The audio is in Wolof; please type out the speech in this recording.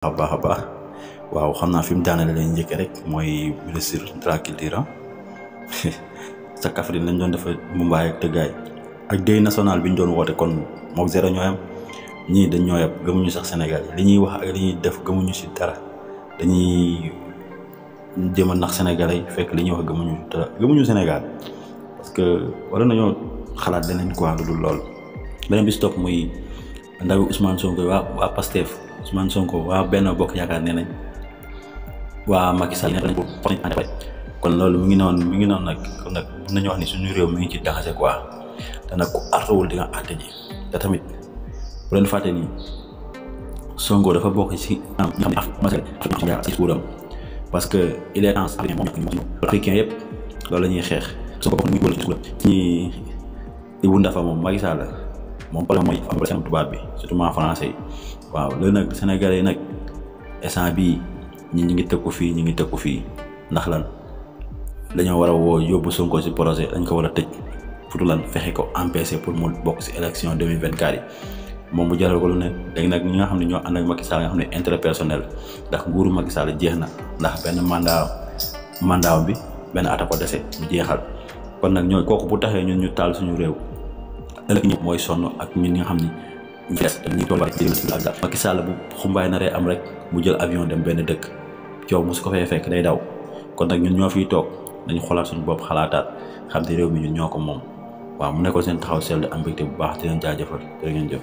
baax a baax waaw xam naa fi mu daanale leen njëkk rek mooy ministre de la culture sa Kaffrine lañ doon defa Mumbaay ak tëggaay ak deuil national bi ñu doon woote kon mook zéro ñooyam ñii dañ ñoo yab gëmuñu sax Sénégal li ñuy wax ak li ñuy def gëmuñu si dara dañuy jéem a nax Sénégalais fekk li ñuy wax gëmuñu dara gëmuñu Sénégal parce que wala nañoo xalaat leneen quoi lu dul lool. beneen bi si topp muy ndawi Ousmane Sonko waa Pastef Ousmane Sonko waa Benno Bokk Yaakaar nee nañ waa Macky Sall nee nañ kon loolu mi ngi noonu nag kon nag mën nañu wax ni suñu réew mi ngi ci jaxase quoi te nag ku artuwul di nga àtte ji te tamit bu leen fàtte ni Sonko dafa bokk ci ci kuuram parce que il est temps africain yëpp loolu la ñuy xeex Sonko bokk muy ci kuuram ñi Ibou Ndafa moom Macky Sall moom problème mooy am seen tubaab bi surtout maa français yi waaw loolu nag Sénégalais yi nag instant bii ñi ngi tëkku fii ndax lan dañoo war a woo yóbbu Sonko ci projet dañ ko war a tëj pour lan fexe ko empêcher pour mu bokk ci élection 2024 yi moom mu jaral ko lu ne léegi nag ñi nga xam ne ñoo ànd ak Macky Sall nga xam ne intérêt personnel ndax nguuru Macky Sall jeex na ndax benn mandat bi benn at a ko dese mu jeexal kon nag ñooy kooku bu taxee ñun ñu taal suñu réew ëllëg ñëpp mooy sonn ak ñun ñi nga xam ni ñu des dañuy toll rek Macky Sall bu xumbaay naree am rek mu jël avion dem benn dëkk coow mosu ko fay fekk day daw kon nag ñun ñoo fiy toog dañu xoolaat suñu bopp xalaataat xam te réew mi ñun ñoo ko moom waaw mu nekkoon seen taxaw seetlu am mbégte bu baax di leen jaajëfal jërë ngeen jëf